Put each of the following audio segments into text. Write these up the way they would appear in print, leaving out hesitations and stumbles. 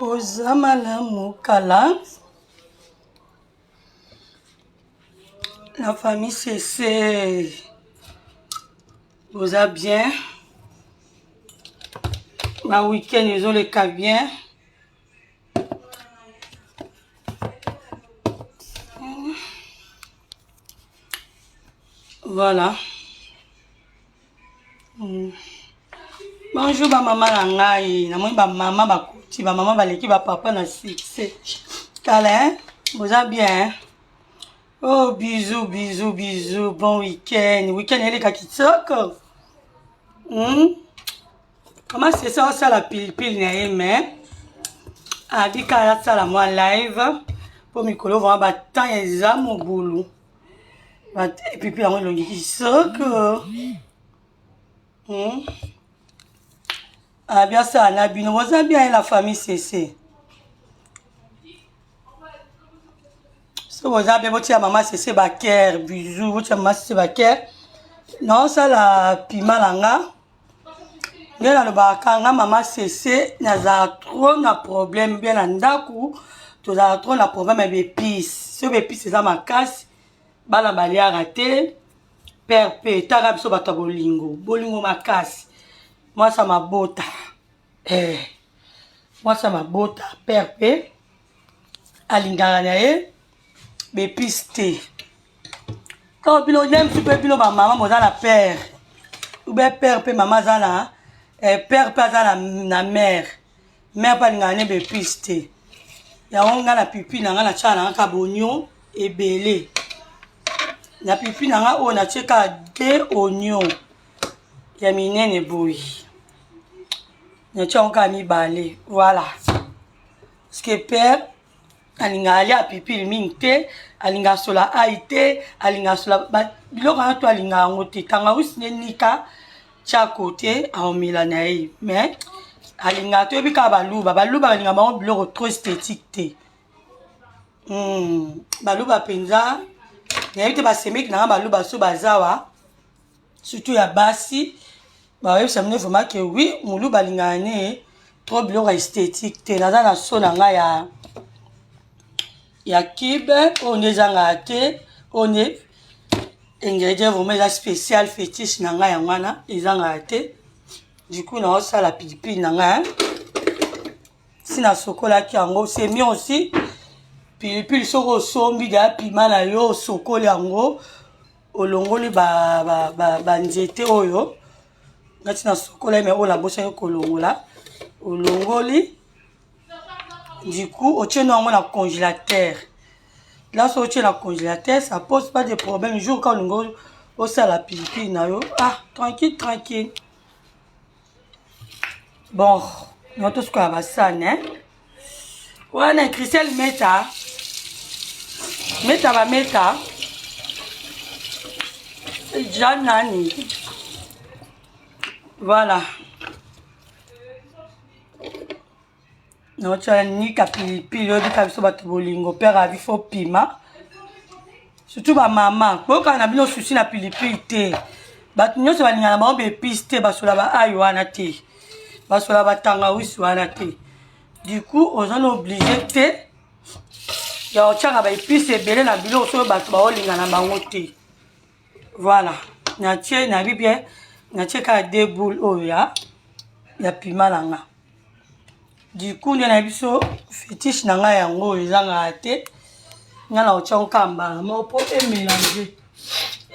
Oza malamu kala. La famille CC. Boza bien. Ba week-end ezoleka bien. Voilà. Bonjour ba mama na ngai namoni ba mama bakoti ba mama baleki ba papa na succès kala hein boza bien hein? Oh bisous bisous bisous bon week-end week-end eleka kitoko hmm? Mama sesa osala pilipili na ye mais abika asala mwa live mpo mikolo vraimen batemp eza mobulu epipi yango elongi kitoko hmm? abi asala na bino boza bien la famille sese so boza bien botia mama sese baker bisou botia mama sese baker naosala pima na nga nde nalobaka nga mama sese nazala trop na problème bien na ndako tozala trop na problème ya baepice soki baepice eza makasi bana baliaka te père mpe etaka biso bato ya bolingo bolingo makasi mwasi ya mabota eh, mwasi ya mabota père mpe alingaka na ye baepice te to bino nde mosusu mpe bino bamama boza na père ube père mpe mama aza na eh, père mpe aza na, na mère mère mpe alingaka ne baepice te yango ngai na pipi na ngai natyaka na ngai kaka bonio ebele na pipi na ngai oyo natye kaka de oignon ya minene boye natye yango kaka mibale voilà parce que père alingaka alia pipili mingi te alingaka sola ai te alingaka sola biloko wana to alingaka yango te tangawisi nde nika tya kote aomela na ye mais alingaka toyebi kaka baluba baluba balingaka bango biloko trop esthétique te baluba mpenza nayebi te basemeki na nga baluba so bazawa surtout ya basi bayebisa bino vraiment que oui moluba alingaka ne trop biloko ya esthétique te naza na so na ngai ya ya kibe oyo nde ezangaka te oyo nde ingrédient vraiment eza spécial fétiche na ngai yango wana ezangaka te du coup naosala pilipili na ngai si nasokolaki yango c'est mieux aussi pilipili soki osombi deya pima na yo osokoli yango olongoli banzete ba, ba, ba oyo ngati nasokola ye me oyo nabosaki kolongola olongoli du coup otie no yango na congélateur là so otie na congélateur ça pose pas de problème jour ka olingi osala pilipili na yo ah tranquille tranquille bon yango tosukola basani eh? wana christelle meta meta bameta ja nani voilà naotya nika pilipili oyebika biso bato bolingo père avi fo pima surtout bamama boyokana na bino susi na pilipili te bato nyonso balingana bango baepise te basola baayi wana te basola batangawisi wana te du coup oza na oblige te ya kotyaka baepise ebele na biloko soki bato baolinga na bango te voilà natie nayebi bien natie kaka de boule oyo ya ya pima na nga du coup nde nayebi so fétiche na ngai yango oyo ezangaka te ngai na kotya ngo kaka mbala moko mpo emélange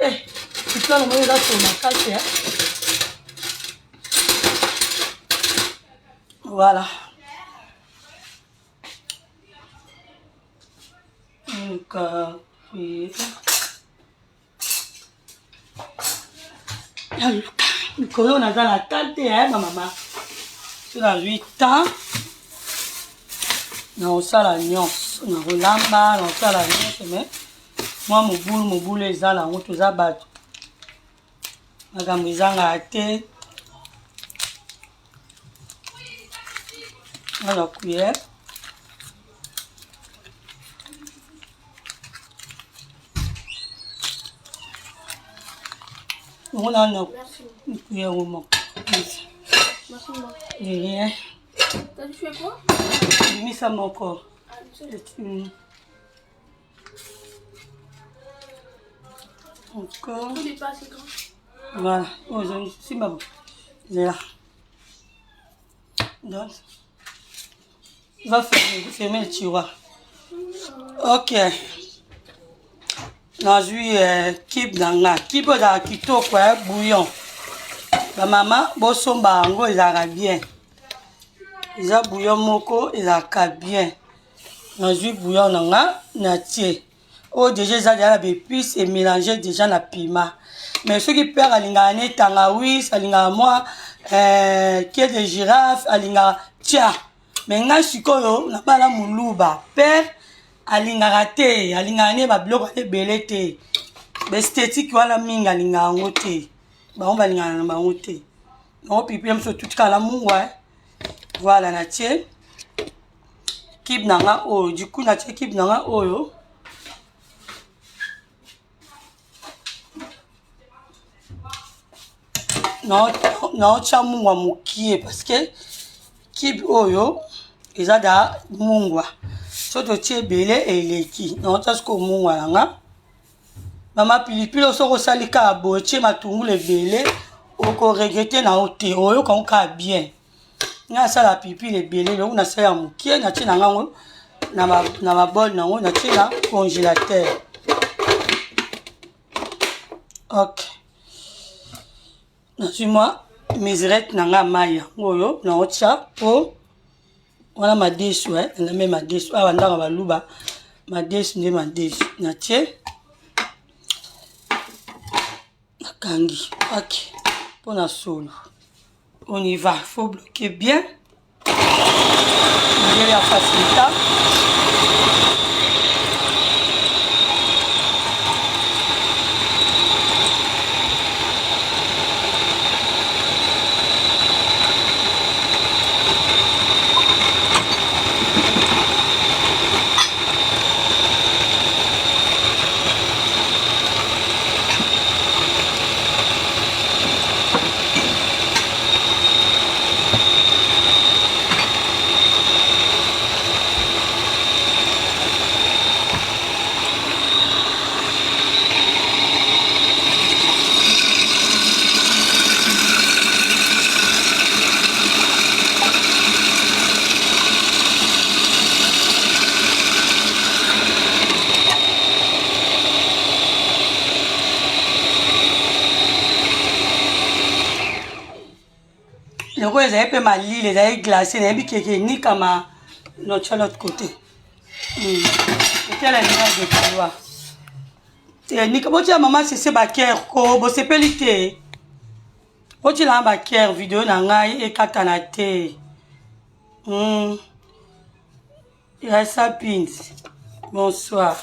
eh, kitwana moko eza so makasi eh. Voilà. Mikolo naza na temps te ya bamama so nazwi temps nakosala nyonso nakolamba nakosala nyonso mais mwa mobulu mobulu eza nango toza bato makambo ezangaka te na la cuillère yango na na cuillère moko de rien. Bimisa moko. Encore. Voilà. Oh, simba. Zela. Donc, va fermer, fermer le tiroir. Ok. Nazwi eh, kibe na nga. Kibe ezalaka kitoko eh, bouillon. Bamama bosomba yango ezalaka bien. Eza bouillon moko ezalaka bien. Nazwi bouillon na nga natie. Oyo deja eza deja na baepice emélange deja na pima. Mais soki père alingaka ne tangawis, alingaka mwa eh, queue de girafe, alingaka tia. Mais ngai sikoyo nabala moluba. Père alingaka te, alingaka ne babiloko wana ebele te. Baesthétique wana mingi alingaka yango te. Bango balingaka na bango te. Yango pipi ya mosusu tutikala na mungwa. Eh. Voilà, natie kibe na nga oyo. Du coup natie kibe na nga oyo. Naotya mungwa mokie parce que kibe oyo eza da mungwa. So totie ebele eleki. Naotya sikoyo mungwa na nga. Mama pilipili soki osali kaka boye tie matungulu ebele okoregrete na yo te, oyoka yango kaka bien. Nga nasala pilipili ebele eloko nasala ya mokie natie na ngango na babole nango natie na congélateur. Ok, nazwi mwa mesurette na nga mai yango oyo naotya po wana madesu eh, nalambe madesu awa ndako baluba madesu nde madesu natie nakangi. Ok, mpona solo on y va, faut bloquer bien ndele ya facilita. Lokola ezali mpe malili, ezali glace, nayebi keke enikama notya l'autre côté. Otala lumière de couloir. Nika botia mama sese baker ko bosepeli te. Botiela baker video na ngai ekatana te. Irasa Pins, bonsoir.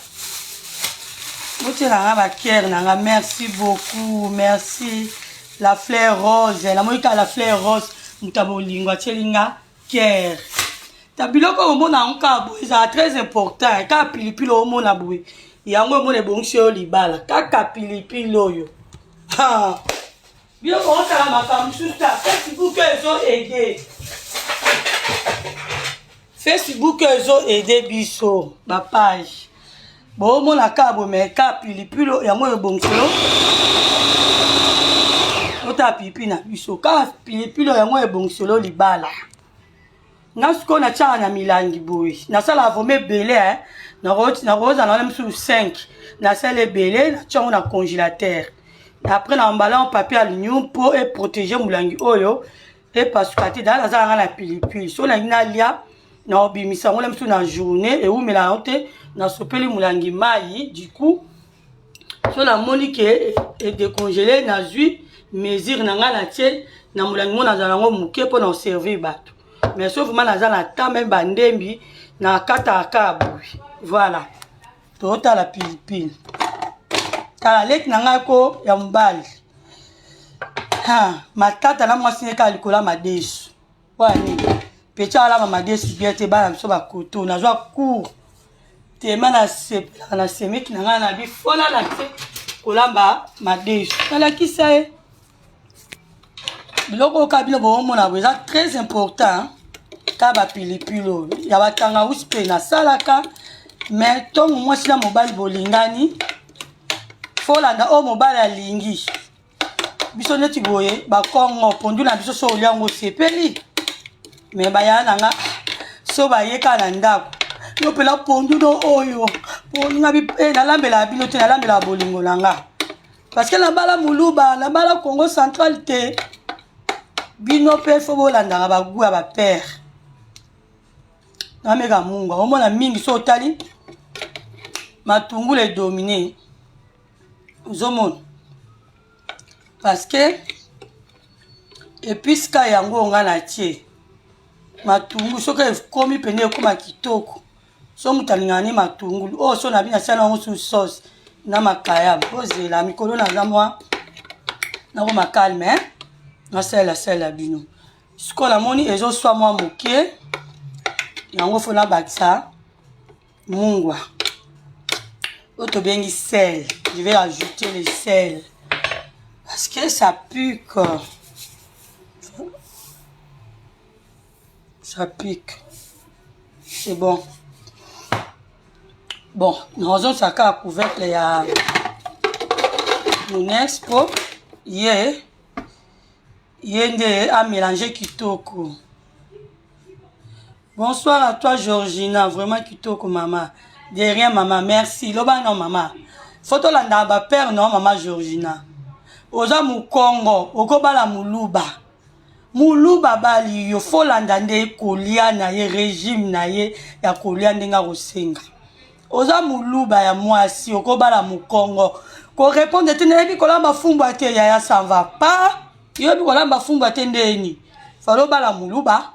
Botiela nga baker na nga, merci beaucoup, merci. La fleur rose, namoni kaka la fleur rose, moto ya bolingo atieli nga ker. Ta biloko omona yango kaka boye ezala très important, kaka pilipili omona boye yango omona ebongisi yo libala, kaka pilipili oyo. Biloko osala makambo mosusu ta Facebook ezo aider. Facebook ezo aider biso ba page. Bomona kaka boye mais kaka pilipili yango ebongiselo ota pipi na biso kaka pilipili yango ebongiselo libala. Nga sikoyo natiaka na milangi boye, nasalaka vraimen ebele eh. Nakozala wana mosusu 5 nasala ebele, natia yango na congélateur. Après na mbala en papier aluminium mpo eprotege molangi oyo epasuka te. Dala nazala nga na pilipili, so nalingi nalia na obimisa yango na mosusu na journée ewumela yango te, nasopeli molangi mai. Du coup so namoni ke edécongele, nazwi mesure na ngai natie na molangi ngo, nazala yango moke mpo na oservir bato. Mais so vraiment naza na temps meme bandembi na kataka kaka boye. Voilà, totala pilipili. Tala leki na ngai ko ya mobali matata na mwasi ne kaka likolo ya madesu. Oyo nini peti alama madesu bien te, bana biso bakoto nazwa cours tema nasepelaka na semeki na ngai na bifola na te kolamba madesu, nalakisa ye biloko oyo kaka bino boomona boye eza très important. Ka bapilipili oyo ya batangawisi mpe nasalaka me ntongo mwasi na mobali bolingani folanda oyo mobali alingi biso neti boye bakongo pondu na biso so olia yango osepeli me baya na nga so baye kaka na ndako yo mpela pondu no oyo pondu na eh, nalambelaka bino te nalambelaka bolingo na nga parce que nabala moluba nabala congo central te bino mpe fo bolandaka bagu ya bapere nameka mungwa omona mingi so otali matungulu edomine ozomona parce que epice ka yango nga na tie matungulu soki ekomi pene ekoma kitoko so moto alingaka ne matungulu oyo oh, so na bino asala yango su sauce na makayabo ozela mikolo naza mwa nakoma calme eh? nasalela salela bino sikoyo namoni ezoswa mwa moke yango fo nabakisa mungwa oyo tobengi sel. Je vais ajouter le sel parce que ça pique, ça pique. C'est bon. Bon, nazozwa kaka couvercle ya munex po ye ye nde amélange kitoko. Bonsoir à toi Georgina, vraiment kitoko maman. De rien maman, merci. Loba non maman. Faut tolanda ba père non maman Georgina. Oza mukongo, okobala muluba. Muluba bali yo, faut landa nde kolia na ye régime na ye ya kolia ndenge akosenga. Oza muluba ya mwasi, okobala mukongo. Ko répondre te nayebi kolamba fumbwa te yaya ça va pas. Yoyebi kolamba fumbwa te ndeni. Falo obala muluba.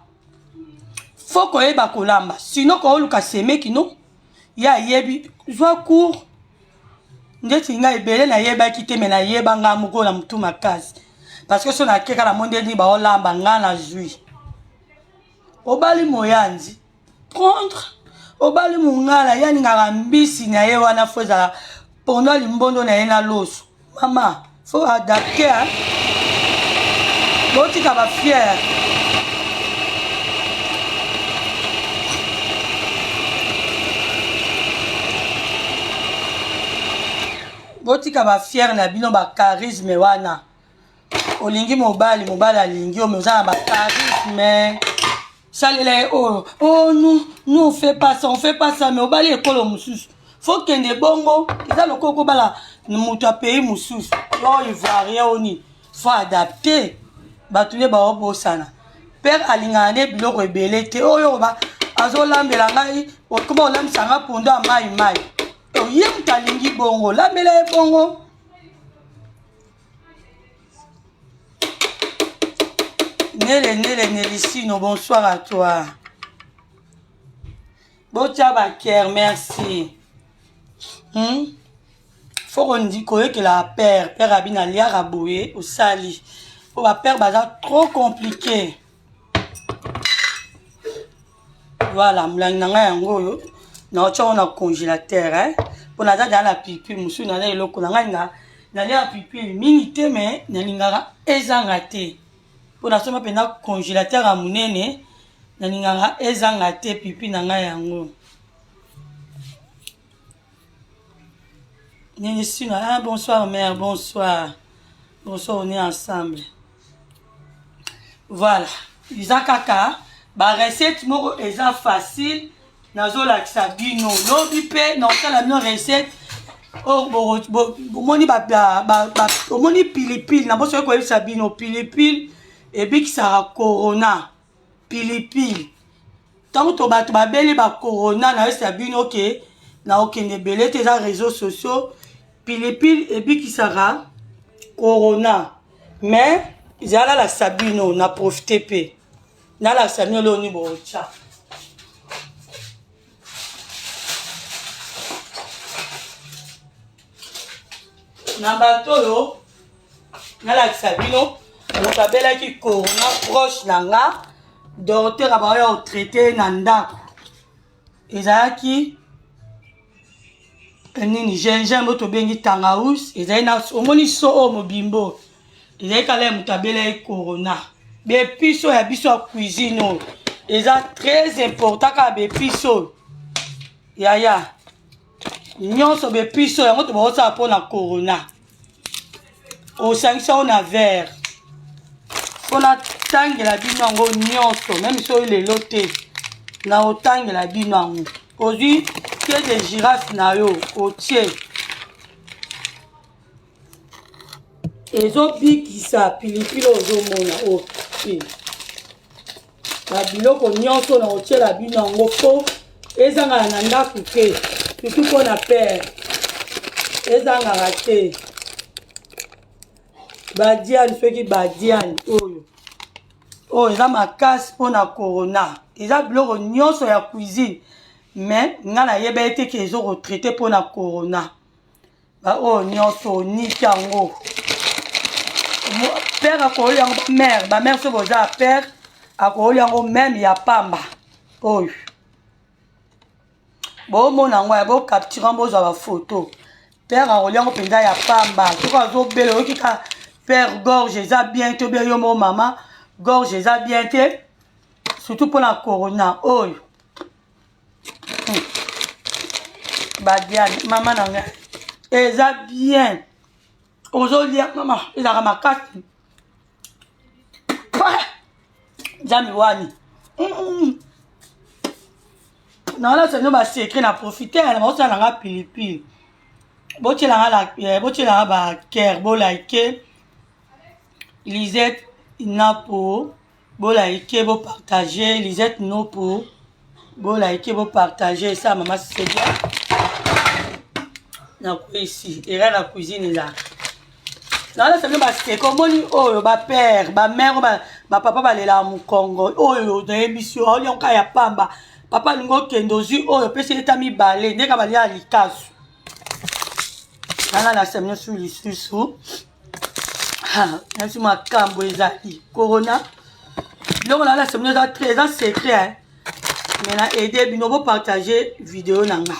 Faut koyeba kolamba sinon kooluka semeki no ye ayebi zwa cours ndeti ngai ebele nayebaki te me nayeba ngai moko na motu makasi parce que so nakeka na monde nini baolamba ngai nazwi obali moyanzi prendre obali mongala ye alingaka mbisi na ye wana fo ezala pondo ya limbondo na ye na loso mama faut adapter hein? Botika ba fier. Botika ba fier na bino ba charisme wana. Olingi mobali, mobali alingi yo mais oza na ba charisme. Salela ye oyo. Oh nous, nous on fait pas ça, on fait pas ça mais obali ekolo mosusu. Faut kende bongo, eza lokola kobala moto ya pays mosusu. Oh ivoirien o nini. Faut adapter. Bato nde baobosana. Père alingaka nde biloko ebele te. Oyo ba azolambela ngai, okoma olambisa ngai pondu ya mai mai. Ye moto alingi bongo, lambela ye bongo. Nele Nele Nelisino, bonsoir à toi. Botia ba cœur, merci. Hmm? Faut qu'on koyekela père, père abina liaka boye osali. Po ba père baza trop compliqué. Voilà, molangi na ngai yango oyo naotya yango na congélateur hein? mpo naza deja na pipi mosusu naza eloko na ngai na naliaka pipi mingi te me nalingaka ezanga te mpo nasomba mpenza congélateur ya monene nalingaka ezanga te pipi na ngai yango nini sino ah, bonsoir mère bonsoir bonsoir on est ensemble Voilà, eza kaka ba recette moko eza facile nazolakisa bino lobi mpe nakosala bino recette oyo bomoni omoni pilipili na bosoki koyebisa bino pilipili ebikisaka corona pilipili ntango to bato babeli ba corona nayebisa bino ke nakokende ebele te eza réseau sociaux pilipili ebikisaka corona mais ezala nalakisa bino na profite mpe nalakisa bino loni botya na bato oyo nalakisa bino moto abelaki corona proche na nga docteur abaoya kotraite na ndako ezalaki nini gingembre oyo tobengi tangaus ezali na omoni so oyo mobimbo ezali kala ya moto abelaki corona bepiso ya biso ya cuisine oyo. Eza très important kaka baepice oyo yaya nyonso baepice oyo yango tobakosala mpo na corona. Osangisi yango na verre mpo natangela bino yango nyonso, meme soki lelo te na otangela bino yango. Ozwi queue de girafe na yo otie, ezobikisa pilipili ozomona otie babiloko nyonso na kotiela bino yango mpo ezangaka na ndako te, surtout mpo na pere ezangaka te. Badiane, soki badiane oyo oyo eza makasi mpo na corona, eza biloko nyonso ya cuisine, mais ngai nayeba ete ke ezokotraite mpo na corona. Baoyo nyonso oniki yango, pere akooli yango, bamare bamare soki boza ya pere akooli yango meme ya pamba. Oyo bomona yango ya bocapture, bozwa bafoto. Pere akoli yango mpenza ya pamba soki azobela, oyoki ka pere gorge eza bien te, obia yo moko mama gorge eza bien te, surtout mpona corona oyo. Badiane mama na ngai eza bien, ozolia mama ezalaka makasi. Nzambe wani naolakisa bino basecret na profite na baosala na nga pilipili. Botielanga bacœur, bolike Lisette Napo, bolike, bopartage Lisette Nopo, bolike, bopartage. Esa mama Sedia nakwesi era na cuisine ezalaka nalasa bino baseko. Omoni oyo bapere, bamare, bapapa balelaka mokongo oyo nayebisi yo, aolionka ya pamba. Papa alingi okende, ozwi oyo opesi eta mibale ndenge balia likasu. Nanga nasa bino su lisusu nasi makambo ezali corona. Biloko nalasa bino eza très, eza secret, mais na aide bino bopartage video na nga.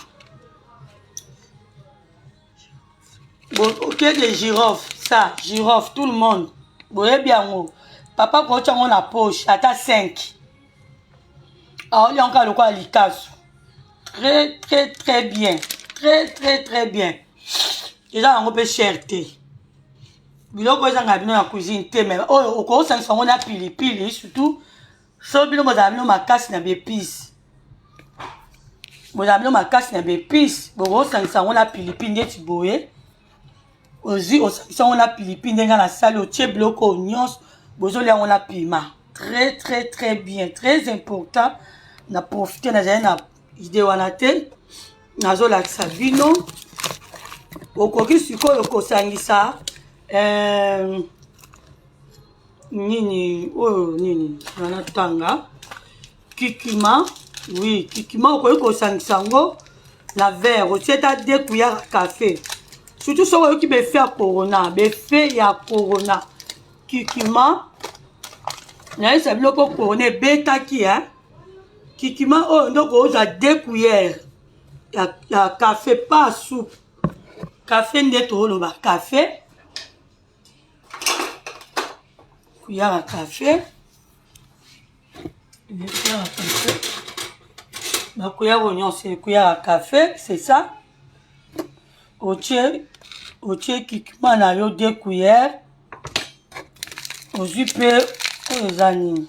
Ok, de girofle, ça girofle tout le monde boyebi yango. Papa kotia yango na poche ata 5, aolia yango kaka lokola likasu. Très très très bien, très très très bien. Eza yango mpe cher te. Biloko ezanga bino na cuisine te, mais oyo okosangisa yango na pilipili, surtout so bino bozala bino makasi na baepice, bozala bino makasi na baepice, bokosangisa yango na pilipili ndeti boye. Ozwi, osangisi yango na pilipili ndenge nasali, otie biloko oyo nyonso, bozolia yango na piment. Très très très bien, très important. Na profite, nazali na idée wana te, nazolakisa bino. Okoki sikoyo kosangisa nini oyo, nini wana, tanga kikima. Oui, kikima okoki kosangisa yango na verre, otie ta 2 cuillère ya café, surtout soki oyoki befe ya corona. Befe ya corona, kikima nayebisa bino mpo corona ebetaki. Kikima oyo nde okozwa 2 cuillère ya café, pas soupe, café nde tooloba café, cuillère ya café, cuillère ya café, bacuillère oyo nyonso cuillère ya café, c'est ça. Otie kikima na yo 2 cuillère. Ozwi mpe oyo eza nini,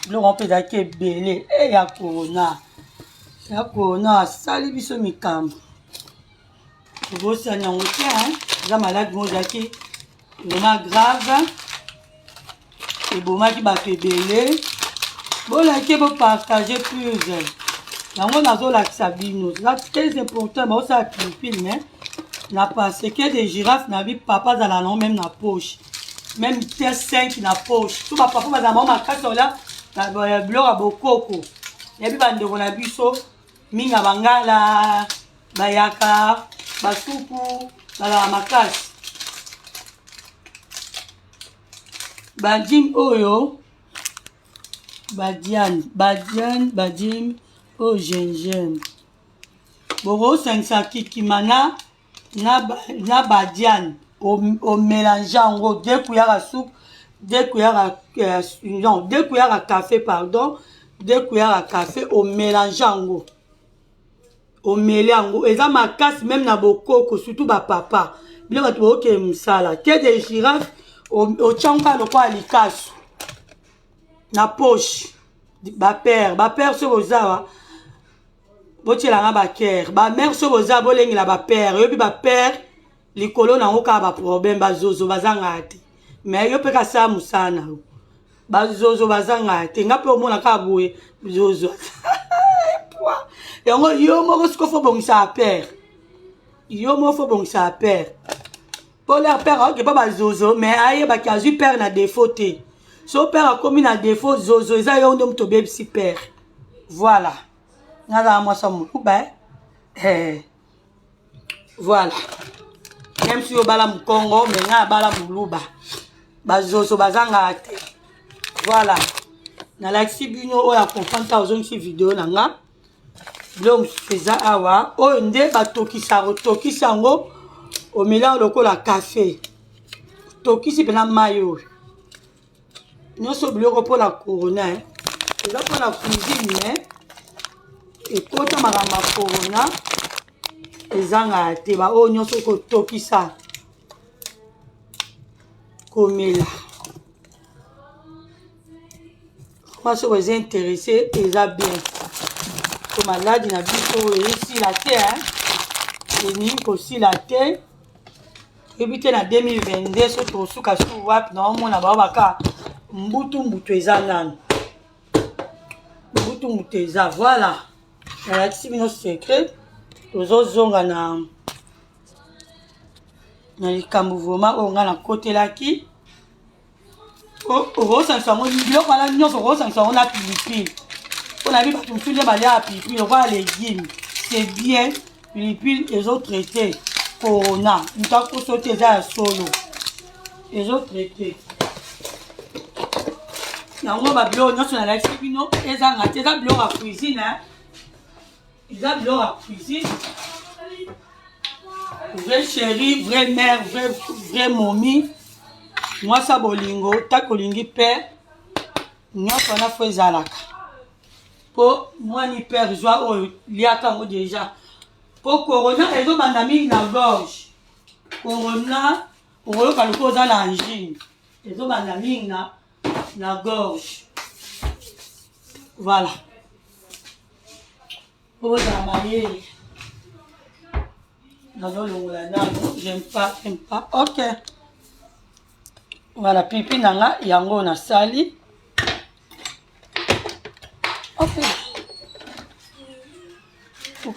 biloko mpe ezalaki ebele e ya corona. Ya corona asali biso mikambo, tobosani yango te. Eza maladi moko ezalaki vraiment grave, ebomaki bato ebele. Bolike, bopartage plus. Yango nazolakisa bino, eza très important. Baosala pilipili, mais na parce que de girafe na bi papa azala nango même na poche, même te 5 na poche. So bapapa bazala bango makasi, ola biloko ya bokoko. Nayebi bandeko na biso mingi ya bangala, bayaka basupu, bazala makasi. Bajim oyo, badiane, badiane, bajim oyo, gingembre, bokosangisa kikima na badiane, omélange yango 2 cuillère à soupe, 2 cuillère à, non, 2 cuillère à café, pardon. Deux cuillère ya café omélange yango, omeli yango, eza makasi meme na bokoko, surtout bapapa bino bato bookende mosala. Queue de girafe otyango kaka lokola likasu na poche. Bapere, bapere, soki bozawa, botielanga bacœur. Bamère, soki boza, bolengela bapere. Oyebi bapere likolo nango kaka baproblème, bazozo bazangaka te. Mais yo mpe kasala mosala na yo, bazozo bazangaka te. Nga mpe omona kaka boye zozo yango. Yo moko siko fo bongisaka pere, yo moko fo bongisaka pere, mpo lere pere aoke mpa bazozo, mais ayebaki azwi pere na défaut te. So pere akomi na défaut, zozo eza yo nde moto obebisi pere. Voilà, nazala mwasi ya moluba, eh. Voilà, même si obala mokongo, mais ngai abala moluba, bazozo bazangaka te. Voilà, nalakisi bino oyo acomprendre. Ta ozongisi video na nga, biloko mosusu eza awa. Oyo nde batokisa, otokisi yango, omela lokola kafe. Tokisi mpena mai oyo nyonso, biloko mpona corona, eza mpona cuisine, mais ekota makambo ya corona ezangaka te. Baoyo nyonso kotokisa, komela ma, soki eza intéressé, eza bien. Po maladi na biso oyo esila te, eningi kosila te. Toyebi te na 2022 so tokosuka su wapi. Naomona bao baka mbutu mbutu eza nanu, mbutu mbutu eza. Voilà, nalakisi bino secret. Tozozonga na likambo vraiment oyo ngai nakotelaki. Okosangisa yango, biloko wana nyonso okosangisa yango na pilipili, mpo na bi bato mosusu nde baliaka pilipili lokola légume. C'est bien, pilipili ezotraite corona. Moto akoso te, eza ya solo, ezotraite yango. Babiloko nyonso nalakisi bino ezanga te, eza biloko ya cuisine, eza biloko ya cuisine. Vrai chéri, vrai mère, vrai, vrai momi, mwasi ya bolingo, taki olingi mpe nyonso wana fo ezalaka. Mpo mwani père zwa oyo, liaka yango déjà, mpo corona ezobanda mingi na gorge. Corona okoyoka lokola oza na angine, ezobanda mingi na gorge. Voilà, po bozala mayele. Nazolongola nano, j'aime pas, j'aime pas. Ok, voilà, pipi na nga yango nasali. Ok,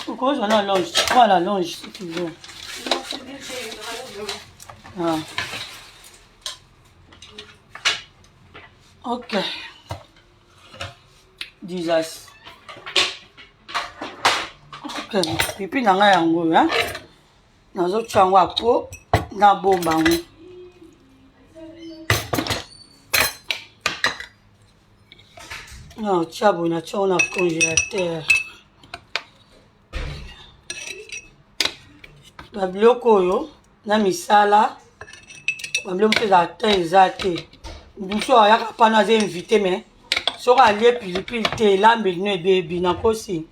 okozwa na longe, prends la longe si tu veux. Ah. Ok, Jesus. Ok, pipi na ngai yango oyo nazotya yango apo nabomba yango. Naotya boye, natya yango na congélateur. Babiloko oyo na misala, babiloko mosusu ezala te, eza te. Mosusu ayaka mpano, aza invité, mais soki alie pilipili te, elambeli no ebebi. Nakosi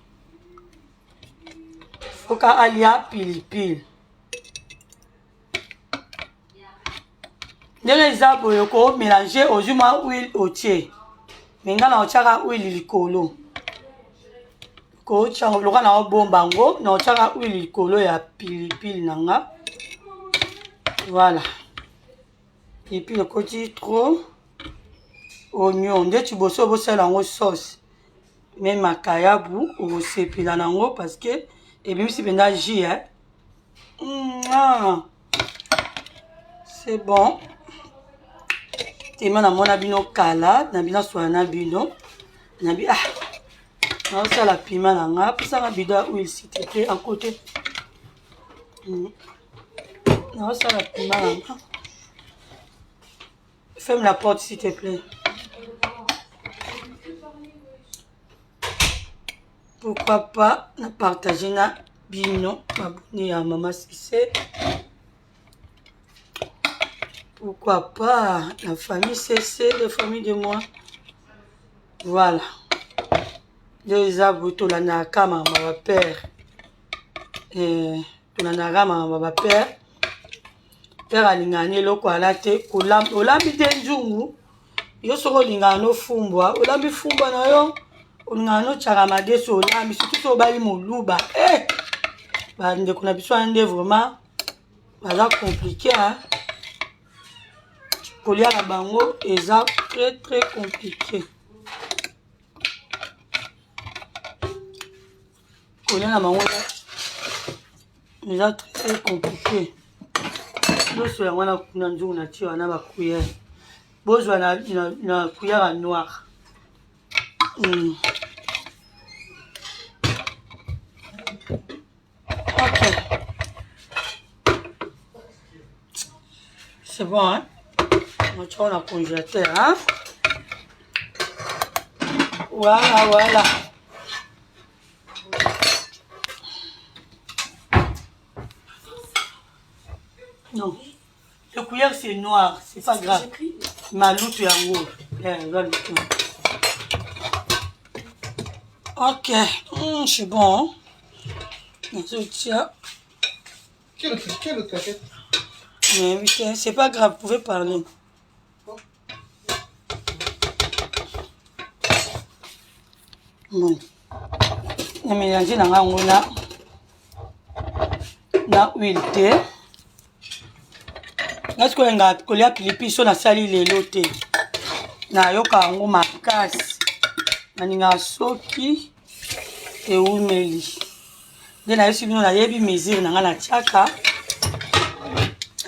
foka alia pilipili. Ndenge eza boye, komélange, ozwi mwa huile, otie. Me ngai na otiaka huile likolo, kotia loka na obomba yango, na otiaka huile likolo ya pilipili na nga. Voilà, pilipili ekoti trop, oignon ndeti boso bosala yango sauce me makayabu, okosepela nango parce que ebimisi mpenza jus, eh? Ah, c'est bon. Tema namona bino kala na bino, aswala na bino na bi. Ah, naosala piment na nga, pesanga bidon ya huile s'il te plaît, à côté. Naosala piment na nga. Ferme la porte s'il te plaît. Pourquoi pas na partager na bino baboni ya Mama Sise? Pourquoi pas la famille CC, la famille de moi. Voilà. Nde eza boye tolandaka mama ba père. Eh, tolandaka mama ba père. Père alingaka ni eloko ala te olambi te nzungu yo soki olingaka no fumbwa olambi fumbwa na yo olingaka no tyaka madesu olambi surtout soki obali moluba eh! bandeko na biso wana nde vraiment baza compliqué hein? Kolia na bango eza très très compliqué. Kolia na bango eza très très compliqué. Loso yango wana kuna nzungu na tie wana ba cuillère. Bozwa na, na, na cuillère ya noir. Ok. C'est bon, hein? On tient la congélateur, hein? Voilà, voilà. Non. Le cuillère, c'est noir, c'est pas grave. Malutu yango. Eh, malutu. Ok, c'est bon. Nazotia. Quelle autre plaquette? Mais oui, c'est pas grave, vous pouvez parler. Bon. Na mélanger na ngango na na huile te. Nga sikoyo nga kolia pilipili so nasali lelo te. Nayoka yango makasi. Nalingaka soki ewumeli. Nde nayebisi bino nayebi mesure na nga natiaka.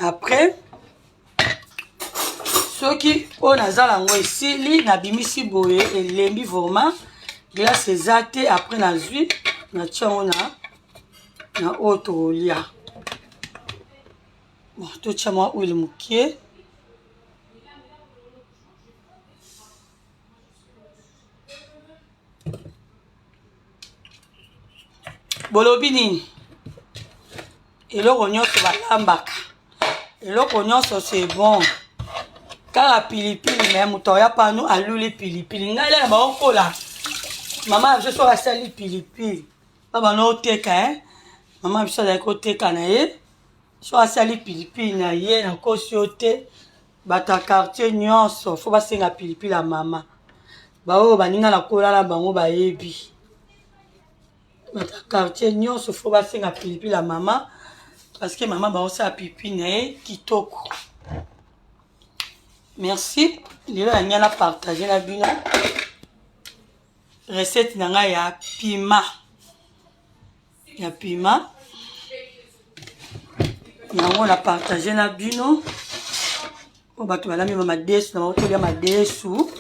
Après soki oyo naza nango esili nabimisi boye elembi vraiment glace eza te après nazwi natia yango na na oyo tokolia. Bon, totia mwa huile mokie. Bolobi nini? Eloko nyonso balambaka, eloko nyonso c'est bon, kaka pilipili. Me moto aya pano aluli pilipili. Ngai lana baokola mama na biso soki asali pilipili babana oteka, eh? Mama na biso azalaki koteka na ye, so asali pilipili na ye, nakosi yo te, bato ya quartier nyonso fo basenga pilipili ya mama. Baoyo baninga na kola na bango bayebi, bato ya quartier nyonso fo basenga pilipili ya mama parce que mama baosala pilipili na ye kitoko. Merci. Lelo na ngai na partage na bino recette na ngai ya pima, ya pima yango na partage na bino. Oyo bato balambi ba madesu na bango, tolia madesu.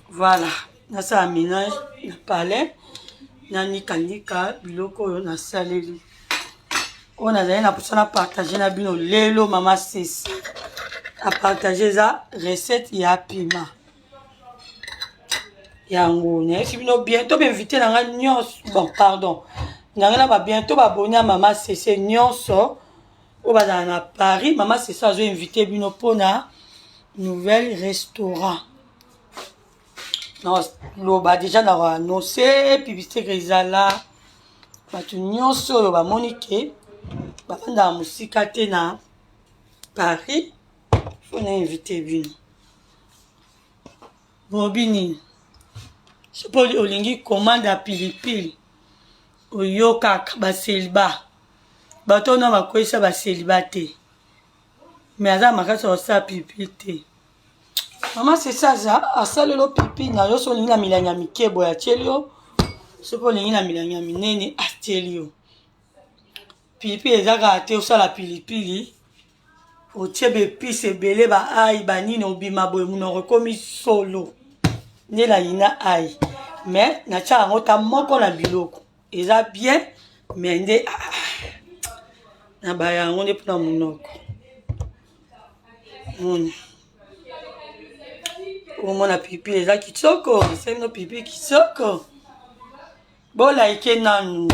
Voilà, nasala ménage na palais, nanikanika biloko oyo nasaleli, oyo nazali na mposa na partage na bino lelo. Mama Sesi apartage eza recette ya pima yango. Nayebisi bino bientôt bainvité na ngai nyonso, bon pardon, nangai na babientôt baboni ya mama Sese nyonso oyo bazala na Paris. Mama Sese azo invité bino mpona nouvelle restaurant. Loba déjà na koannonce publicité ke ezala bato nyonso oyo bamoni ke bafandaka mosika te na Paris, fo na invité bino. Bobi nini? Soki olingi commande ya pilipili, oyokaka baseliba, bato wana bakweyisa baseliba te, me aza makasi ya kosala pilipili te. Mama Sese aza asaleli yo pilipili na yo. Soki olingi na milangi ya mike boye, atieli yo. Soki olingi na milangi ya minene, atieli yo. Pilipili eza kaka te osala pilipili otie baepise ebele, baai banini, obima boye monoko ekomi solo. Nde nayina ai, mais natia yango ta moko na biloko eza bien, mais nde na baya yango nde mpona monoko. Moni omona pilipili eza kitoko, nasali bino pilipili kitoko. Bolaike nanu.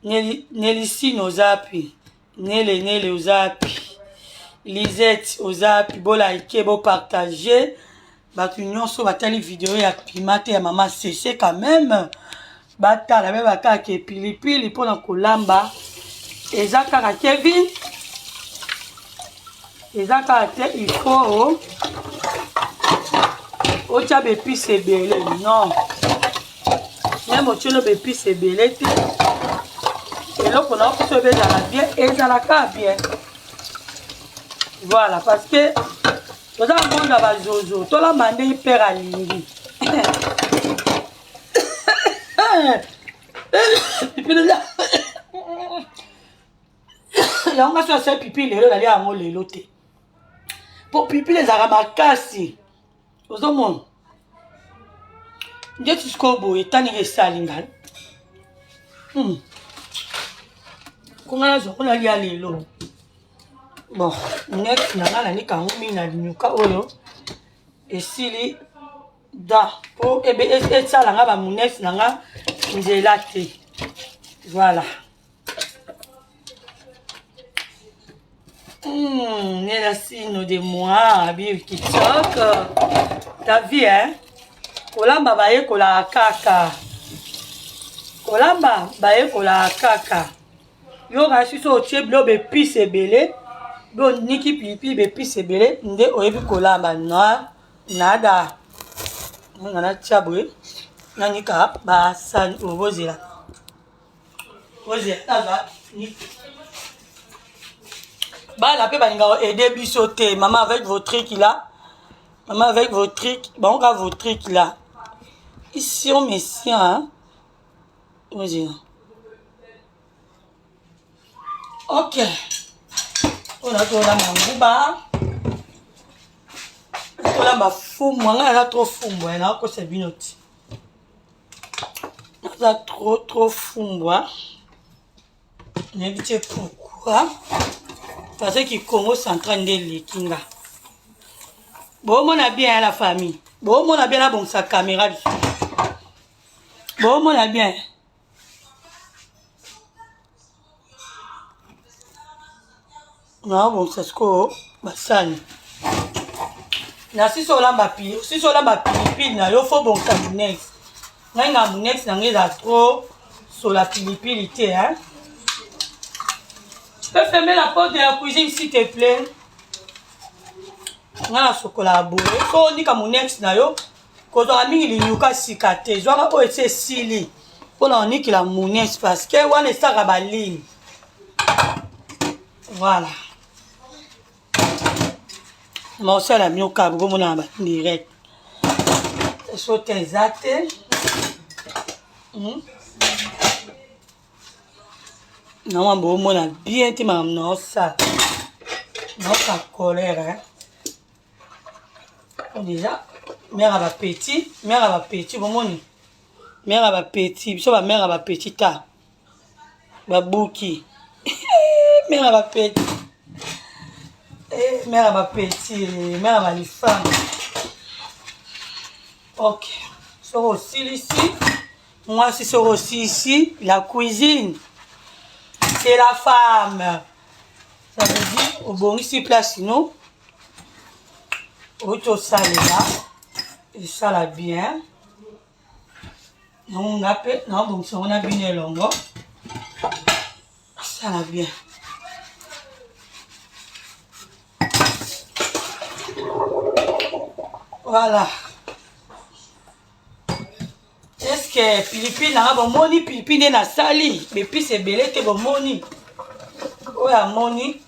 Nelisine oza pi, Nele Nele oza pi, Lisette oza pi. Bolaike, bopartage. Bato nyonso batali video ya pima te ya mama Sese quand même. Batala be bakaka ke pilipili mpona kolamba eza kaka Kevin eza kaka te il faut otya baepice ebele non meme otyelo baepice ebele te eloko na biso ebe ezala bien ezalaka bien voilà parce que toza monde ya bazozo tolamba nde pere alingi pipili yango nga so asali pipili lelo nalia yango lelo te mpo pipili ezalaka makasi ozomona ndeti sikoyo boye etaninga esali ngai hmm. konga nazwa ko nalia lelo bon net na ngai nanika yango mingi na linyuka oyo esili da mpo esala nga bamunes na nga nzela te voilà Mmh, Nela de moi, Bill Kitchok. Ta vie, hein? Kolamba bayekolaka kaka. Kolamba bayekolaka kaka. Yo kasi so otie bilo bepise ebele, bilo niki pilipili bepise ebele nde oyebi kolamba. Non, nada. Nga natia boye nanika basani oyo bozela. Bana mpe balingaka aide biso te mama avec vos trucs là mama avec vos trucs bango kaka vos trucs là ici on mesien hein? ozela ok oyo nazolamba nguba tolamba fumbwa ngai naza trop fumbwa nakokosa bino ti naza trop trop fumbwa nayebi te pourquoi parce que congo central nde eleki nga bomona bien ya la famille bomona bien nabongisa caméra lisusu bomona bien naobongisa sikoyo basani na sisi olamba sisi olamba pilipili na yo fo bongisa munex ngai nga munex na ngai eza trop sola pilipili te hein tu peux fermer la porte de la cuisine s'il te plaît ngai nasokolaka boye so onika munex na yo kozwaka mingi linyuka sika te zwaka oyo esi esili mpona onikila munex parce que wana esaka baligne voilà maosala mioka bokomona ba direct sote eza te hmm? nawa bomona bien te makambo naosala naoka colère déjà mère ya bapetit mère ya bapetit bomoni mère ya bapetit biso bamère ya bapetit ta babuki mère ya bapetit eh, mère ya bapetit mère ya balifama ok soki osilisi mwasi soki osilisi la cuisine c'est la femme ça veut dire obongisi place no outi osalela esala bien yango nga mpe naobongisa yango na bino elongo esala bien voilà eske pilipili nanga bomoni pilipili nde nasali bepise ebele te bomoni oyo amoni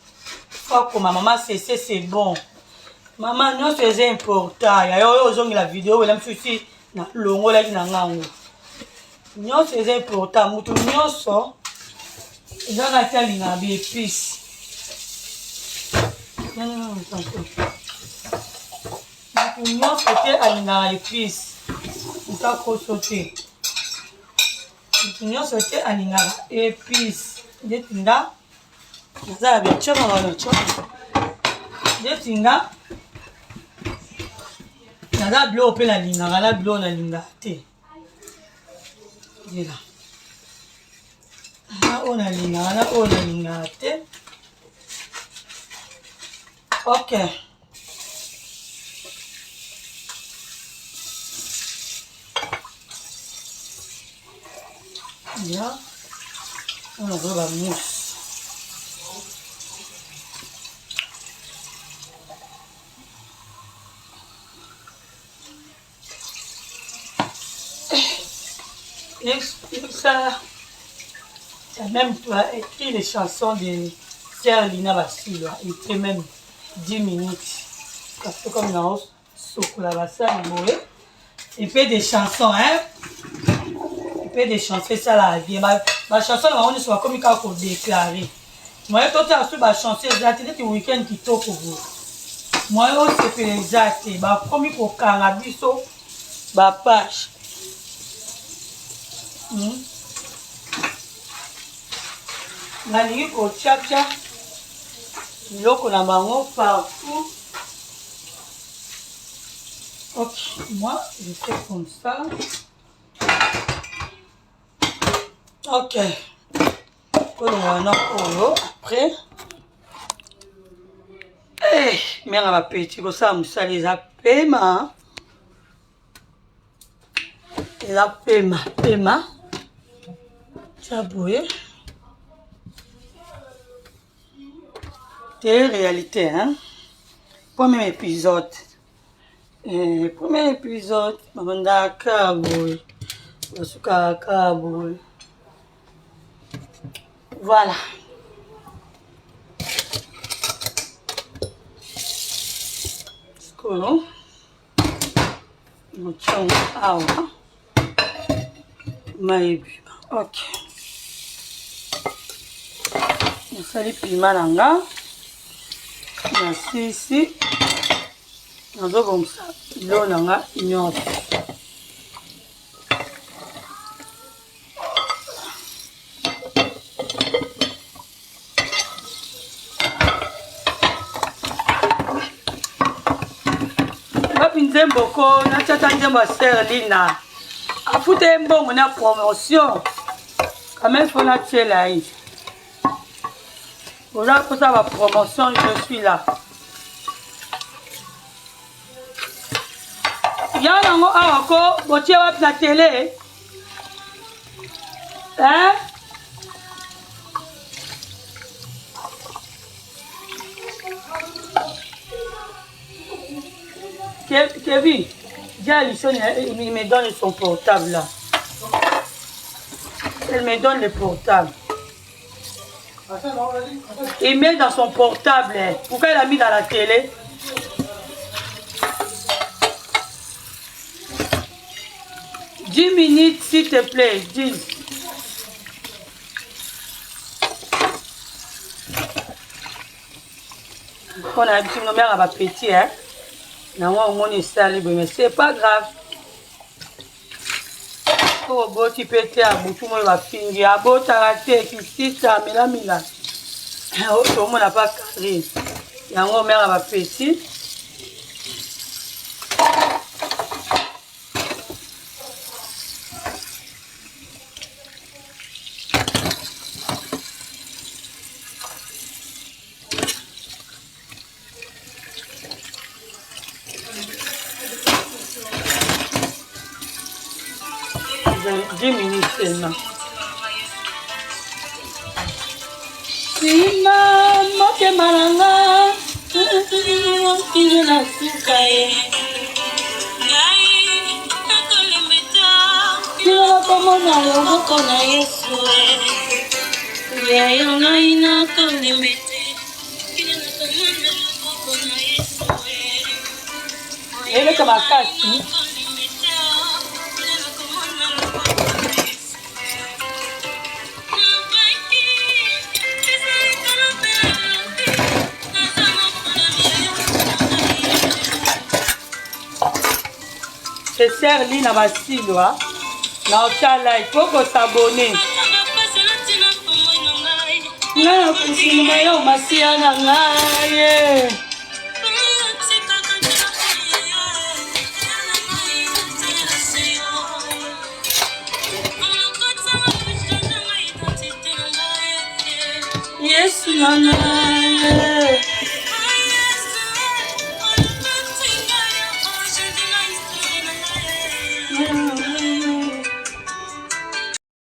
fakoma mama sese c'est bon mama nyonso eza important yayo oyo ozongela video wela mosusu nalongolaki na ngango nyonso eza important moto nyonso eza kaka te alingaka baepice moto nyonso te alingaka epice moto akoso te moto nyonso te alingaka epice ndeti nga naza ya bityoko balotyoko ndeti nga naza biloko mpe nalingaka na biloko nalingaka te zela na oyo nalingaka na oyo nalingaka te ok. Bien. On envoie la mousse. Ça, même toi, écrit les chansons de Sœur Lina Bassilwa, écrit même 10 minutes. Parce que comme dans sokola basani boye, il fait des chansons, hein. Il fait des chansons, ça la bien. Ba chanson na bango nyonso bakomi kaka kodéclare. Moyen totia so ba chanson eza te, neti week-end kitoko boye. Moyen osepela eza te, bakomi kokanga biso ba page. Nalingi kotiatia biloko na bango partout. Ok, moi je fais comme ça. Ok, kolongola na oyo après. Hey, mère bapeti kosala mosala eza pema, eza pema pema. Tia boye télé réalité, hein? Premier épisode, premier épisode babandaka boye, basukaka boye. Voilà. Sikoyo motiango awa mai ebima. Ok, nasali pima na nga, nasisi, nazobongisa biloko na nga nyonso. Wapi nzembo ko natiata nzembo ya Sœur Lina, afuta ye mbongo na promotion quand même, fo natiela ye. Oza kosala ba promotion, je suis là. Ya nango awa ko botie wapi na tele, hein? Kevin, dis à Alison, il me donne son portable là. Elle me donne le portable. Il met dans son portable. Pourquoi il a mis dans la télé? 10 minutes, s'il te plaît. 10. Mpona biso mère bapeti, hein? Nango omoni esali boye, mais c'est pas grave. Po oboti mpe te, abutu moyo bafingi, abotaka te, kisisa amelamela oyo tomona pa Karine yango mère bapeti. 10 minutes seulement. Nsima motema na nga kino na suka ye, kino nakomona loboko na Yesu. Yayo ngai nakolembe te, kino nakomona loboko na Yesu. Eleka makasi. Nakolembe te, kino nakomona loboko na Yesu. Nabaki ezali kolobela te, naza moko na milimo na ngai. C'est Sœur Lina Basilwa na otya like po kos'abonner. Ngai nakosinima yo masiya na ngai ye. Yesu nana.